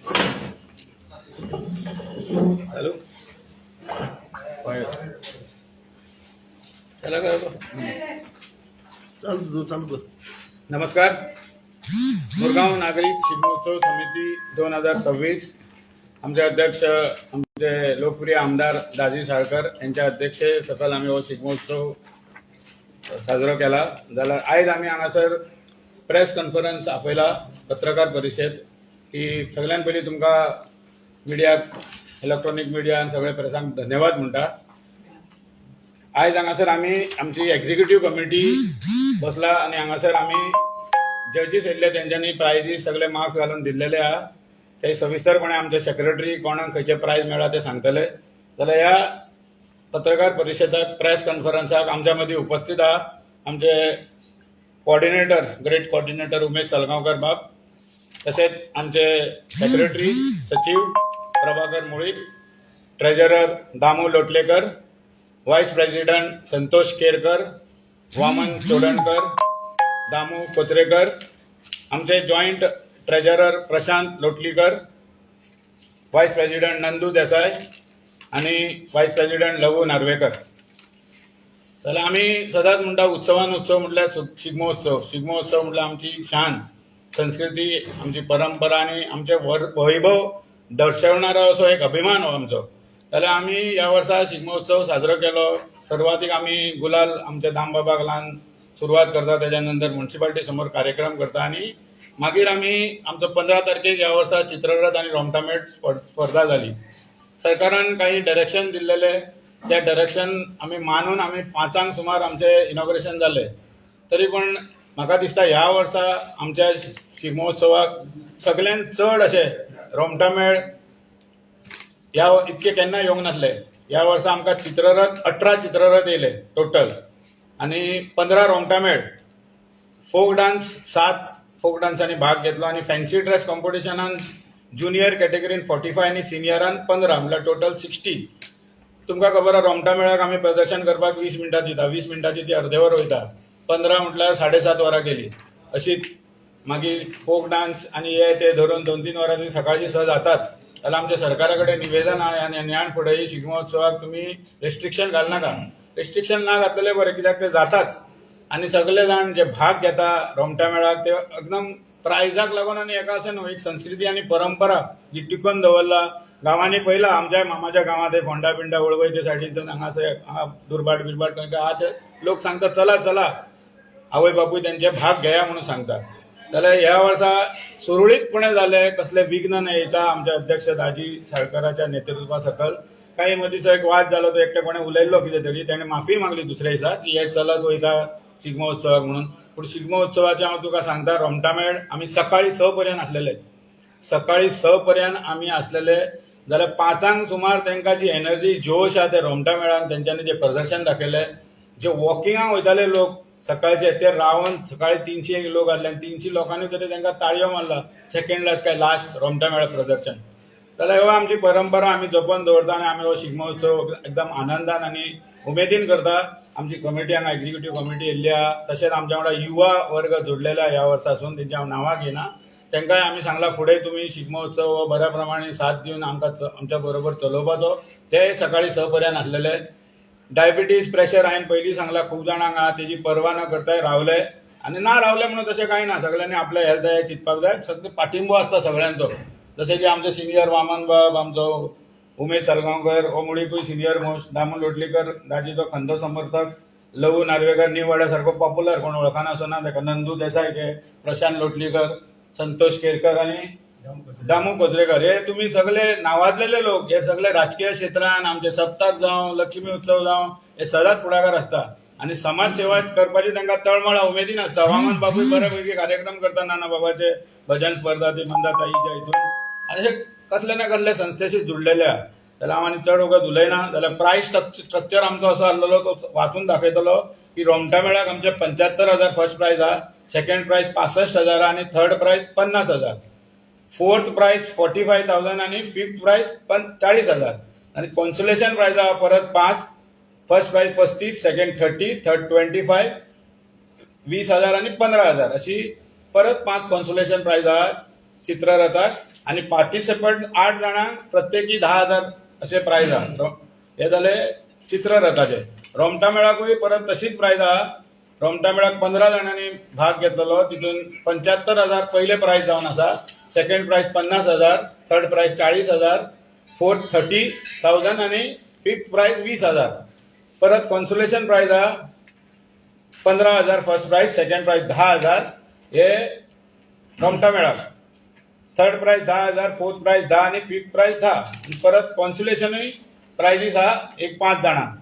Hello, त्याला काय होतं? चालू तू, चालू कर. नमस्कार. मुरगांव नागरीक शिगमोत्सव समिती 2026, आमचे अध्यक्ष, आमचे लोकप्रिय आमदार दाजी साळकर यांच्या अध्यक्षे सकल आमी हो शिगमोत्सव साजरो केला. जाल्यार आयज आमी हांगासर प्रेस कॉन्फरन्स आपयला, पत्रकार परिशद, की सगळ्यात पयलीं तुमकां मिडियाक, इलेक्ट्रॉनीक मिडिया आनी सगळे प्रेसांक धन्यवाद म्हणटा. आयज हांगासर आमी आमची एक्झिक्युटीव कमिटी बसला आनी हांगासर आमी जजीस येयल्ले, तेंच्यांनी प्रायजीस सगळे मार्क्स घालून दिल्लेले आहा. ते सविस्तरपणे आमचे सेक्रेटरी कोणाक खंयचे प्रायज मेळ्ळा ते सांगतले. जाल्यार ह्या पत्रकार परिशदाक, प्रेस कॉन्फरन्साक आमच्या मदीं उपस्थित आहा आमचे coordinator, great coordinator Umesh Salgaonkar बाब, तशेंच आमचे सेक्रेटरी, सचिव Prabhakar Mulik, treasurer Damu Lotlekar, vice president Santosh Kerkar, Vaman Chodankar, Damu Kochrekar, आमचे joint treasurer Prashant Lotlikar, vice president Nandu Desai आनी व्हायस प्रेसिडेंट लवू नार्वेकर. जाल्यार आमी सदांच म्हणटा, उत्सवान उत्सव म्हटल्यार शिगमोत्सव. शिगमोत्सव म्हटल्यार आमची शान, संस्कृती, आमची परंपरा आनी आमचे वैभव दर्शवणारो असो एक अभिमान हो आमचो. जाल्यार आमी ह्या वर्सा शिगमोत्सव साजरो केलो. सुरवातीक आमी गुलाल आमच्या दामबाबाक लावन सुरवात करता. तेच्या नंतर मुन्सिपाल्टी समोर कार्यक्रम करता आनी मागीर आमी आमचो 15 तारखेक ह्या वर्सा चित्ररथ आनी रोमटामेळ स्पर्धा जाली. सरकारान काही डायरेक्शन दिल्लेले, ते डायरेक्शन आमी मानून आमी 5ांक सुमार आमचे इनॉग्रेशन जाले. तरी पण म्हाका दिसता, ह्या वर्सा आमच्या शिगमोत्सवाक सगळ्यात चड अशे रोमटामेळ ह्या इतके केन्ना येवंक नासले. ह्या वर्सा आमकां चित्ररथ, 18 चित्ररथ येयले टोटल आनी 15 रोमटामेळ, फोक डान्स, सात फोक डान्सांनी भाग घेतलो आनी फॅन्सी ड्रेस कॉम्पिटिशनान ज्युनियर कॅटेगरीन 45 आनी सिनियरान 15, म्हणल्यार टोटल 60. तुमकां खबर आहा, रोमटा मेळाक आमी प्रदर्शन करपाक 20 मिनटां दिता. 20 मिनटांची ती अर्दे वर वयता. 15 म्हटल्यार 7.5 वरां गेली अशीच. मागीर फोक डान्स आनी हे ते धरून 2-3 वरां ती सकाळची 6 जातात. जाल्यार आमच्या सरकारा कडेन निवेदन आहा, आनी ह्यान फुडें शिगमोत्सवाक तुमी रेस्ट्रिक्शन घालनाका. रेस्ट्रिक्शन ना घातलेलें बरें, कित्याक ते जाताच आनी सगळे जाण जे भाग घेता रोमटा मेळाक, ते एकदम प्रायजाक लागून आनी हेका अशें न्हू, एक संस्कृती आनी परंपरा जी टिकोवन दवरला. गांवांनी पळयला, आमच्या मामाच्या गांवांत ते फोंडा बिंडा वळवय ते सायडीन, हांगासर हांगा दुर्भाट बिरभाट खंय खंय आहा, ते लोक सांगता, "चला चला, आवय बापूय त्यांचे भाग घेया" म्हणून सांगता. जाल्यार ह्या वर्सा सुरळीतपणे जाले, कसले विघ्न न येता, आमचे अध्यक्ष दाजी साळकराच्या नेतृत्वा सकल. काही मदींचो एक वाद जालो, तो एकटे कोणें उलयल्लो कितें तरी, ताणें माफी मागली दुसऱ्या दिसा की हे चलत वयता शिगमोत्सवाक म्हणून. पूण शिगमोत्सवाचें हांव तुका सांगता, रोमटामेळ आमी सकाळी 6 पर्यंत आसलेले. सकाळी 6 पर्यंत आमी आसलेले. जाल्यार 5ांक सुमार तांकां जी एनर्जी, जोश आहा, ते रोमटा मेळान तेंच्यांनी जे प्रदर्शन दाखयलें, जे वॉकिंगाक वयताले लोक सकाळचे, ते रावन सकाळी 300 लोक आसले आनी 300 लोकांनी तरी तांकां ताळयो मारला, सेकंड लास्ट काय लास्ट रोमटा मेळ प्रदर्शन. जाल्यार हो आमची परंपरा आमी जपून दवरता आनी आमी हो शिगमोत्सव एकदम आनंदान आनी उमेदीन करता. आमची कमिटी हांगा एक्झिक्युटीव कमिटी येयल्ली आहा. तशेंच आमच्या वांगडा युवा वर्ग जोडलेले आहा ह्या वर्सासून, तेंची हांव नांवां घेयना. तांकांय आमी सांगलां, फुडें तुमी शिगमोत्सव हो बऱ्या प्रमाणे साथ दिवन आमकां आमच्या बरोबर चलोवपाचो. ते सकाळी 6 पर्यंत आसलेले. डायबिटीज, प्रेशर हांवें पयलीं सांगला खूब जाणांक आहा, तेजी पर्वा न करताय रावले आनी ना रावले म्हणून तशें कांय ना. सगळ्यांनी आपलें हेल्थ हें चिंतपाक जाय. सगळे पाठिंबो आसता सगळ्यांचो, जशें की आमचे सिनियर वामन बाब, आमचो उमेश सालगांवकर हो मुळीकूय सिनियर मोस्ट, दामू लोटलीकर, दाजीचो खंदो समर्थक, लवू नार्वेकर निवाड्या सारको पॉप्युलर, कोण वळखना असो ना ताका, नंदू देसाय हे, प्रशांत लोटलीकर, संतोष केरकर आनी दामू कोचरेकर, हे तुम्ही सगळे नावाजलेले लोक. हे सगळे राजकीय क्षेत्रान आमचे सप्तक जावं, लक्ष्मी उत्सव जावं, हे सदांच फुडाकार आसता आनी समाज सेवा करपाची तांकां तळमळ उमेदीन आसता. वामन बाबूय बरे पैकी कार्यक्रम करता, नाना बाबाचे भजन स्पर्धा ती मंदा ताईच्या हितून आनी अशे कसले ना कसले संस्थेशी जुडलेले आहा. जाल्यार हांव आनी चड वगत उलयना. जाल्यार प्रायस स्ट्रक्चर आमचो असो आसलेलो, तो वाचून दाखयतलो, की रोमटा मेळाक आमचे 75,000 फर्स्ट प्रायज आहा, सेकंड प्रायज 65,000 आनी थर्ड प्रायज 50,000, फोर्थ प्रायज 45,000 आनी फिफ्थ प्रायज पण 40,000 आनी कॉन्सोलेशन प्रायज आहा परत पांच, फर्स्ट प्रायज 35, सेकंड 30, थर्ड 25, 20,000 आनी 15,000, अशी परत पांच कॉन्सोलेशन प्रायज आहा चित्ररथाक. आनी पार्टिसिपंट आठ जाणांक प्रत्येकी 10,000 अशें प्रायज आहा. हे जाले चित्ररथाचे. रोमटा मेळाकूय परत तशीच प्रायज आहा. रोमटा मेळाक 15 जाणांनी भाग घेतलेलो, तितून 75,000 पयले प्रायज जावन आसा, second prize 50,000, third prize 40,000, fourth 30,000 आनी फिफ्थ प्रायज 20,000. परत कॉन्सोलेशन प्रायज आहा 15,000 फर्स्ट प्रायज, सेकंड प्रायज 10,000 हे रोमटा मेळाक, थर्ड प्रायज 10,000, फोर्थ प्रायज 10 आनी फिफ्थ प्रायज 10. परत कॉन्सोलेशनूय प्रायजीस आहा एक पांच जाणांक.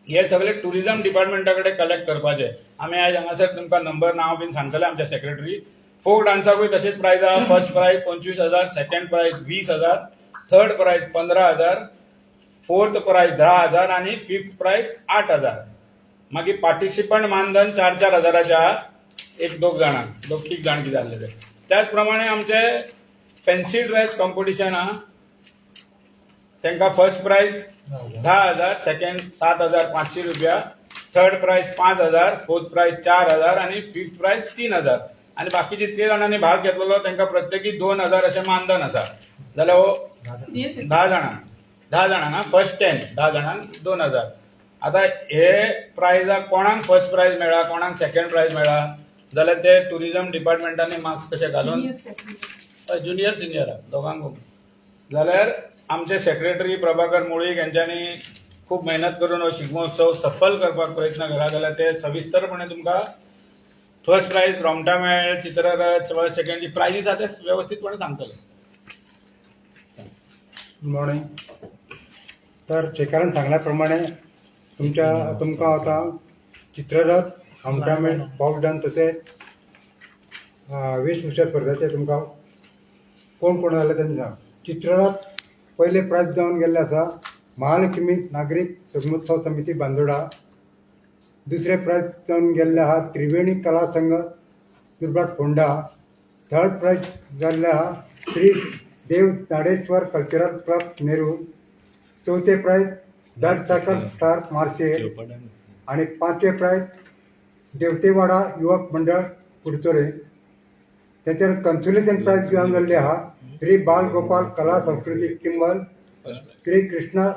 हे सगळे टुरिझम डिपार्टमेंटा कडेन कलेक्ट करपाचे. आमी आयज हांगासर तुमकां नंबर, नांव बीन सांगतले आमच्या सेक्रेटरी. फोक डान्साकूय तशेंच प्रायज आहा. First prize 25,000, second prize 20,000, third prize 15,000, fourth prize 10,000 आनी फिफ्थ प्रायज 8,000. मागीर पार्टिसिपंट मानधन चार चार हजाराचे आहा एक दोग जाणांक, दोग तीग जाण कितें जाल्ले ते. त्याच प्रमाणे आमचे फॅन्सी ड्रेस कॉम्पिटिशन आहा, तांकां फर्स्ट प्रायज 10,000, सेकंड 7,500 रुपया, थर्ड प्रायज 5,000, फोर्थ प्रायज 4,000 आनी फिफ्थ प्रायज 3,000. आनी बाकी जितले जाणांनी भाग घेतलेलो तांकां प्रत्येकी 2,000 अशें मानधन आसा. जाल्यार हो 10 जाणांक, 10 जाणांक फर्स्ट 10, 10 जाणांक 2,000. आतां हे प्रायजाक कोणाक फर्स्ट प्रायज मेळ्ळा, कोणाक सेकंड प्रायज मेळ्ळा जाल्यार ते टुरिझम डिपार्टमेंटांनी मार्क्स कशे घालून ज्युनियर सिनियर दोगांक जाल्यार आमचे सेक्रेटरी प्रभाकर मुळीक यांच्यांनी खूब मेहनत करून हो शिगमोत्सव सफल करपाक प्रयत्न केला. जाल्यार ते सविस्तरपणे तुमकां फर्स्ट प्रायज, रोमटा मेळ, चित्ररथ, फर्स्ट, सेकंड जी प्रायजीस आहा ते व्यवस्थितपणे सांगतले. Good morning. तर शेखरान सांगल्या प्रमाणे तुमच्या तुमकां आतां चित्ररथ, रोमटामेळ, फोक डान्स तशेंच वेशभूषा स्पर्धाचे तुमकां कोण कोण जाले तेंचे सांग. चित्ररथ पयले प्रायज जावन गेल्ले आसा महालक्ष्मी नागरीक शिगमोत्सव समिती, बांदोडा. दुसरे प्रायज जावन गेल्ले आहा त्रिवेणी कला संघ, दुर्भाट, फोंडा. थर्ड प्रायज जाल्ले आहा श्री देव नाडेश्वर कल्चरल क्लब, नेरूर. चवथे प्रायज दर सायकल स्टार, मार्शेल. आणि पांचवे प्रायज देवतेवाडा युवक मंडळ, कुडचोरे. त्याच्यावर कन्सोलेशन प्रायज जावन जाल्ले आहा श्री बाल गोपाल कला सांस्कृतिक, चिंबल. श्री कृष्णा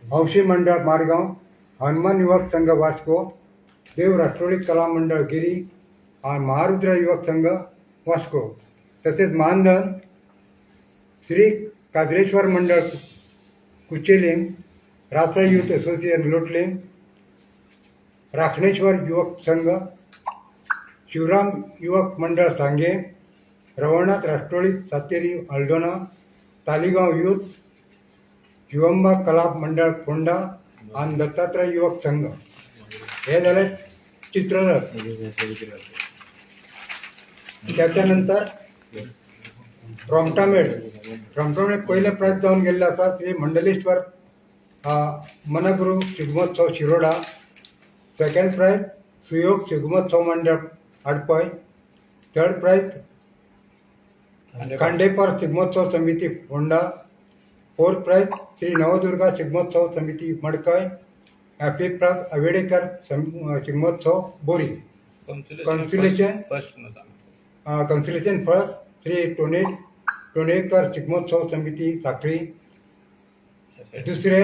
हौशी मंडळ, मारगांव. हनुमान युवक संघ, वास्को. देव राष्ट्रोळी कला मंडळ, गिरी आणि महारुद्र युवक संघ, वास्को. तसेच मानधन श्री काजरेश्वर मंडळ, कुचेलिंग. रासा युथ असोसिएशन, लोटले. राखणेश्वर युवक संघ. शिवराम युवक मंडळ, सांगे. रवळनाथ राष्ट्रोळी सातेरी, अल्डोना. तालिगांव युथ. शिवंबा कला मंडळ, फोंडा आणि दत्तात्रय युवक संघ. हे झाले चित्ररथ. त्याच्यानंतर रोमटामेळ. रोमटामेळ पयले प्रायज जावन गेल्ले आसा श्री मंडलेश्वर मनगुरू शिगमोत्सव, शिरोडा. सेकंड प्रायज सुयोग शिगमोत्सव मंडळ, आडपय. थर्ड प्रायज खांडेपार शिगमोत्सव समिती, फोंडा. फोर्थ प्रायज श्री नवदुर्गा शिगमोत्सव समिती, मडकय. फिफ्थ प्रायज अवेडेकर शिगमोत्सव, बोरी. Consolation. First म्हणून सांग. कन्सोलेशन फर्स्ट श्री टोणेकर शिगमोत्सव समिती, साखळी. दुसरे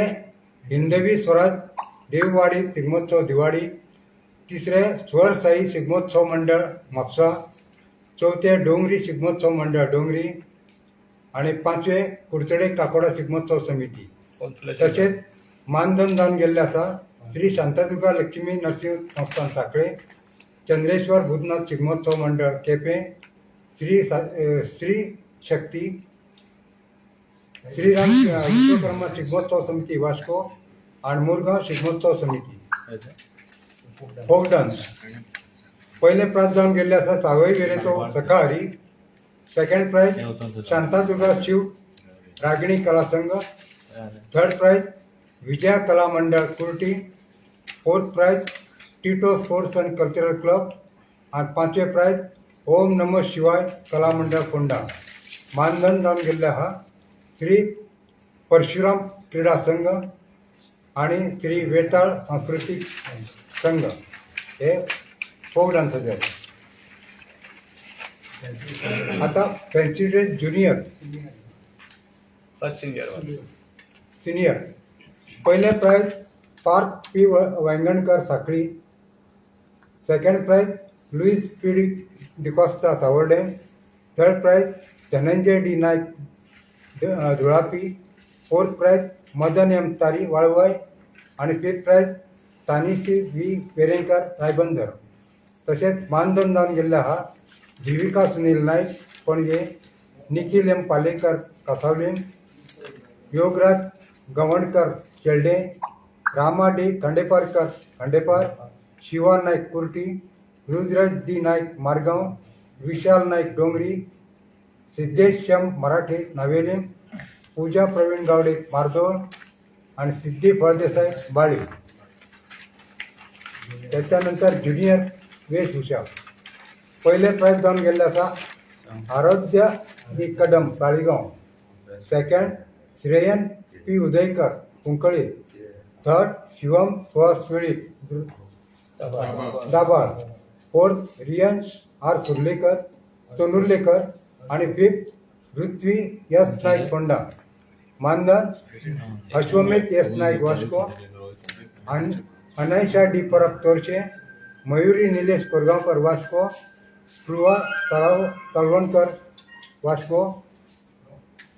हिंदवी स्वराज देववाडी शिगमोत्सव, दिवाडी. तिसरे स्वर साई शिगमोत्सव मंडळ, म्हापसा. चवथे डोंगरी शिगमोत्सव मंडळ, डोंगरी. आणि पांचवे कुडचडे काकोडा शिगमोत्सव समिती. कॉन्सोलेशन. तशेंच मानधन जावन गेल्ले आसा श्री शांतादुर्गा लक्ष्मी नरसिंह संस्थान, साखळे. चंद्रेश्वर भूतनाथ शिगमोत्सव मंडळ, केपें. श्री शक्ती श्रीराम विश्वकर्मा शिगमोत्सव समिती, वास्को आणि मुरगांव शिगमोत्सव समिती. फोक डान्स पयले प्रायज जावन गेल्ले आसा सावय वेरेचो सकाहारी. सेकंड प्रायज शांतादुर्गा शिव रागिणी कला संघ. थर्ड प्रायज विजया कला मंडळ, Kurti. Fourth prize Tito sports and cultural club आणि पांचवे प्रायज ओम नमः शिवाय कला मंडळ, फोंडा. मानधन जावन गेल्ले आहा श्री परशुराम क्रीडा संघ आणि श्री वेताळ सांस्कृतीक संघ. हे फोक डान्साचे आसा. आता fancy dress junior first senior senior पयलें prize Parth P Vaingankar Sanquelim, second prize Luis P D D'Costa Savarde, third prize Dhananjay D Naik Dhulapi, fourth prize Madan M Tari Valvai आणि fifth prize Tanishi V Verenkar Ribandar. तशेंच मानधन जावन गेल्लें आहा Jivika Sunil Naik Panaji, Nikhil M Palekar Cansaulim, Yograj Gaonkar Shelde, Rama D Khandeparkar Khandepar, Shiva Naik Curti, Rudraj D Naik Margao, Vishal Naik Dongri, Siddhesh शम मराठे नावेलीम, पूजा प्रवीण गावडे मार्दोळ आणि सिद्धी फळदेसाई बाळी. त्याच्यानंतर ज्युनियर वेशभूषा पयले प्रायज जावन गेल्ले आसा आराध्य D Kadam Taleigao, second Shreyan P Udaykar Cuncolim, third Shivam Suhas Velip Dabhol, fourth Riyan R Surlekar Sonurlekar आणि फिफ्थ पृथ्वी एस नाईक फोंडा. मानधन अश्वमेध एस नाईक वास्को आणि अनैशा डी परब तोरशे, Mayuri Nilesh Korgaonkar Vasco, Spruha Talav Talvankar Vasco,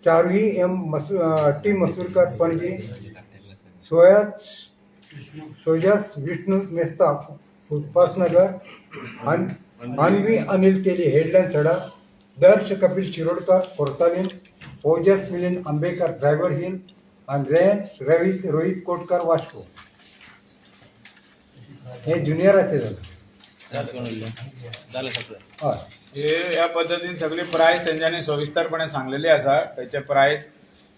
Charuhi M Masu T Masurkar Panaji, Soya Sojas Vishnu Mesta Upasnagar, Anvi Anil Keli headland Sada, Darsh Kapil Shirodkar Cortalim, Ojas Milind Ambekar driver hill आणि रेन रवी रोहित कोटकर वास्को. हे ज्युनियराचे झालं. झालं सगळं. हय. हे ह्या पद्दतीन सगळी प्रायस तेंच्यांनी सविस्तरपणे सांगलेली आसा, खंयचे प्रायस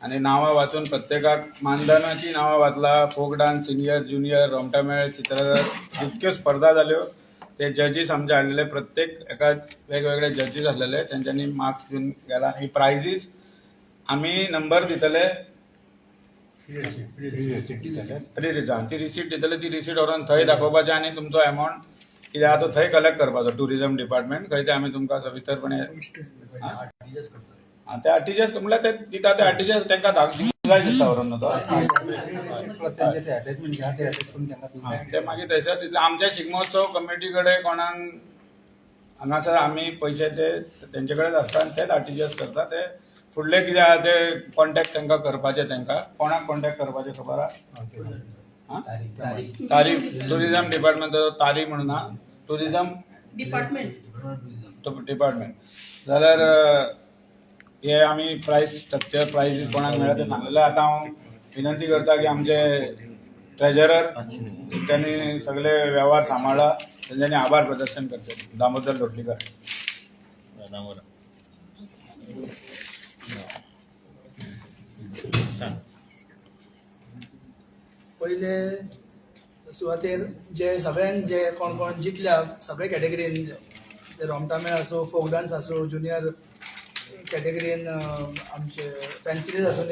आनी नांवां वाचून प्रत्येकाक मानधनाची नांवां वाचला. फोक डान्स सिनियर, ज्युनियर, रोमटामेळ, चित्ररथ, जितक्यो स्पर्धा जाल्यो ते जजीस आमचे हाडलेले, प्रत्येक एका वेगवेगळे जजीस आसलेले, तेंच्यांनी मार्क्स दिवन गेला. ही प्रायजीस आमी नंबर दितले, ती रिसीट दितले, ती रिसीट व्हरून थंय दाखोवपाची आनी तुमचो एमावंट कितें आहा तो थंय कलेक्ट करपाचो. टुरिझम डिपार्टमेंट खंय ते आमी तुमकां सविस्तरपणे आं, ते आरटीजीएस म्हणल्यार ते दिता, ते आरटीजीएस तांकां दिवंक जाय दिसता व्हरून न्हू तो. प्लस त्यांचे ते अटॅचमेंट घ्या, ते अटॅच करून त्यांना आं, ते मागीर थंयसर तितले आमच्या शिगमोत्सव कमिटी कडेन कोणाक हांगासर आमी पयशे ते तेंचे कडेन आसता आनी तेच आरटीजीएस करता. ते फुडले कितें आहा ते कॉन्टेक्ट तांकां करपाचे, तांकां कोणाक कॉन्टेक्ट करपाचें खबर आहा? तारी, टुरिझम डिपार्टमेंटाचो तारी म्हणून आहा, टुरिझम डिपार्टमेंट. डिपार्टमेंट. जाल्यार हे आमी प्रायस स्ट्रक्चर, प्रायजीस कोणाक मेळ्ळा ते सांगलेले. आतां हांव विनंती करता की आमचे ट्रेजरर, त्यांनी सगळे व्यवहार सांबाळ्ळा, तेंच्यांनी आभार प्रदर्शन करचे. दामोदर लोटलीकर. दामोदर सांग. पयले सुवातेर जे सगळ्यांक जे कोण कोण जिखल्या सगळे कॅटेगरीन, ते रोमटामेळ आसूं, फोक डान्स आसूं, ज्युनियर कॅटेगरीन आमचे फॅन्सी ड्रेस आसूं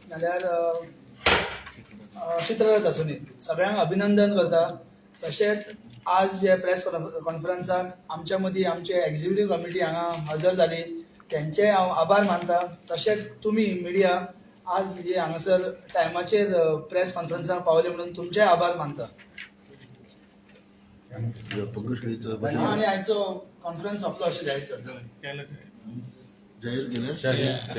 नाल्यार चित्ररथ आसूं, सगळ्यांक अभिनंदन करता. तशेंच आज जे प्रेस कॉन्फरन्साक आमच्या मदीं आमचे एक्झिक्युटीव कमिटी हांगा हजर जाली तेंचेय हांव आभार मानता. तशेंच तुमी मिडिया आज हे हांगासर टायमाचेर प्रेस कॉन्फरन्साक पावले म्हणून तुमचेय आभार मानता आनी आयचो कॉन्फरन्स सोंपलो अशें जाहीर करता. जाहीर केलं.